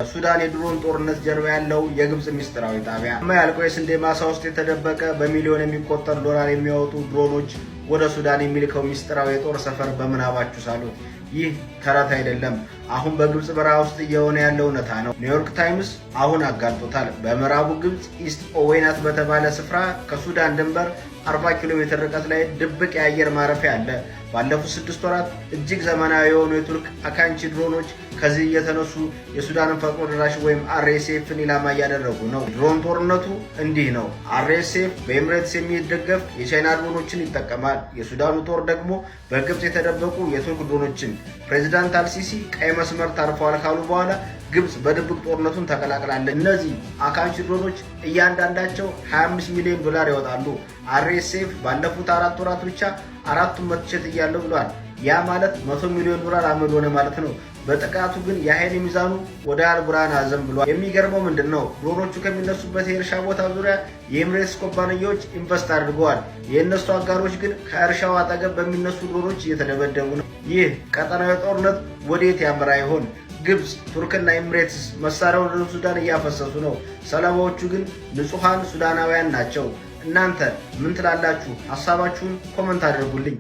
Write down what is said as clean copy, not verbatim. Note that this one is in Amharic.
ከሱዳን የድሮን ጦርነት ጀርባ ያለው የግብፅ ሚስጥራዊ ጣቢያ፣ የማያልቀው የስንዴ ማሳ ውስጥ የተደበቀ በሚሊዮን የሚቆጠር ዶላር የሚያወጡ ድሮኖች ወደ ሱዳን የሚልከው ሚስጥራዊ የጦር ሰፈር በምናባችሁ ሳሉት። ይህ ተረት አይደለም። አሁን በግብፅ በረሃ ውስጥ እየሆነ ያለው እውነታ ነው። ኒውዮርክ ታይምስ አሁን አጋልጦታል። በምዕራቡ ግብፅ ኢስት ኦዌናት በተባለ ስፍራ ከሱዳን ድንበር 40 ኪሎ ሜትር ርቀት ላይ ድብቅ የአየር ማረፊያ አለ። ባለፉት 6 ወራት እጅግ ዘመናዊ የሆኑ የቱርክ አካንቺ ድሮኖች ከዚህ እየተነሱ የሱዳንን ፈጥኖ ደራሽ ወይም አርኤስኤፍን ኢላማ እያደረጉ ነው። ድሮን ጦርነቱ እንዲህ ነው። አርኤስኤፍ በኤምሬትስ የሚደገፍ የቻይና ድሮኖችን ይጠቀማል። የሱዳኑ ጦር ደግሞ በግብፅ የተደበቁ የቱርክ ድሮኖችን። ፕሬዚዳንት አልሲሲ ቀይ መስመር ታርፈዋል ካሉ በኋላ ግብፅ በድብቅ ጦርነቱን ተቀላቅላለች። እነዚህ አካንቺ ድሮኖች እያንዳንዳቸው 25 ሚሊዮን ዶላር ያወጣሉ። አርኤስኤፍ ባለፉት 4 ወራት ብቻ አራቱን መትቼ ጥያለሁ ብሏል። ያ ማለት 100 ሚሊዮን ዶላር አመድ ሆነ ማለት ነው። በጥቃቱ ግን የኃይል ሚዛኑ ወደ አልቡርሃን አዘንብሏል። የሚገርመው ምንድን ነው? ድሮኖቹ ከሚነሱበት የእርሻ ቦታ ዙሪያ የኤምሬትስ ኩባንያዎች invest አድርገዋል። የእነሱ አጋሮች ግን ከእርሻው አጠገብ በሚነሱ ድሮኖች እየተደበደቡ ነው። ይህ ቀጠናዊ ጦርነት ወዴት ያመራ ይሆን? ግብፅ፣ ቱርክና ኤምሬትስ መሳሪያውን ወደ ሱዳን እያፈሰሱ ነው። ሰለባዎቹ ግን ንጹሐን ሱዳናውያን ናቸው። እናንተ ምን ትላላችሁ? ሀሳባችሁን comment አድርጉልኝ።